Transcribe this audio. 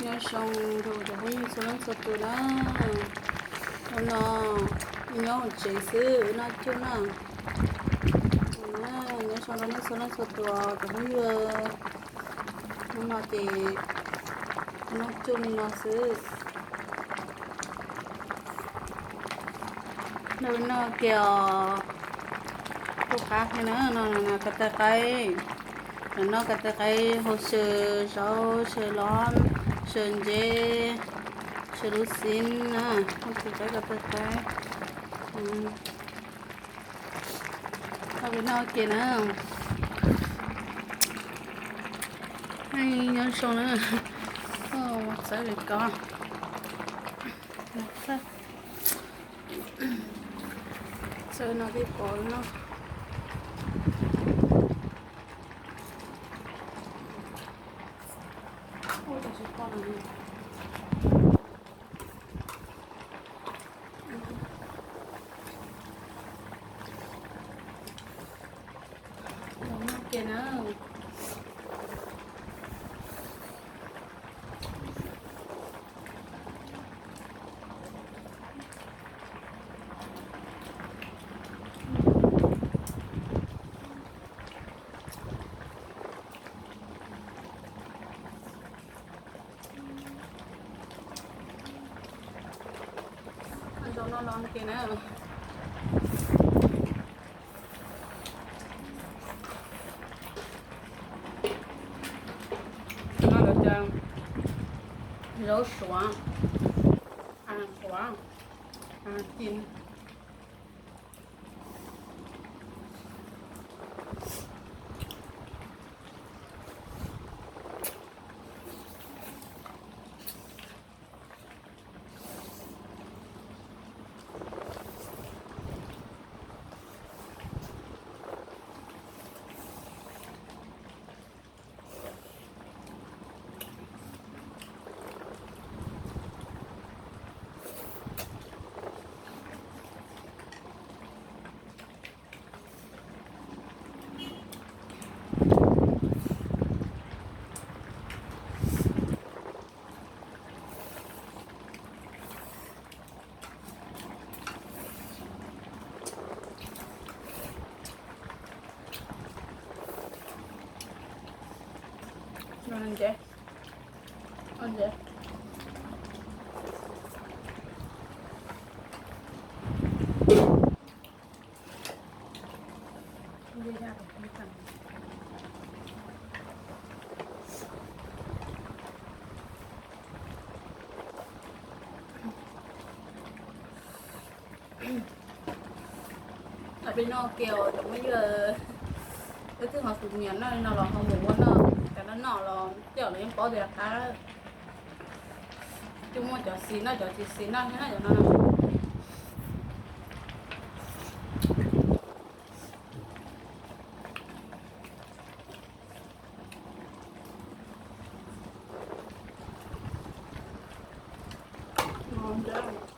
Nyob zoo rau cov phooj ywg txhua leej txhua tus na. Hnub no nyob hauv tsev xwb, noj cuj na. Nyob zoo rau nej txhua leej txhua tus cov phooj ywg. Hnub no ces noj cuj li no xwb. Noj, noj kiag os. Kuj qab thiab na, no ko taw qaib. Noj ko taw qaib hau saw zaub, saw lob, saw nceb, saw lub xib na, hau saw qaib ko taw qaib. Noj kiag na. Nyob zoo na. Txawb li ko. Txawb no thiaj pom no. Los noj kiag na. Noj zoo noj no kiag na. No lawv tias zaub suav, a, quav, a, ci. Peb noj kiag os cov phooj ywg, wb twb ho tus nyiam noj li no los ho mus ua noj, cov noj noj los coj los yeej paub tias qab. Twb muaj cov xis noj cov tsis xis noj thiab na cov no. Noj ntau.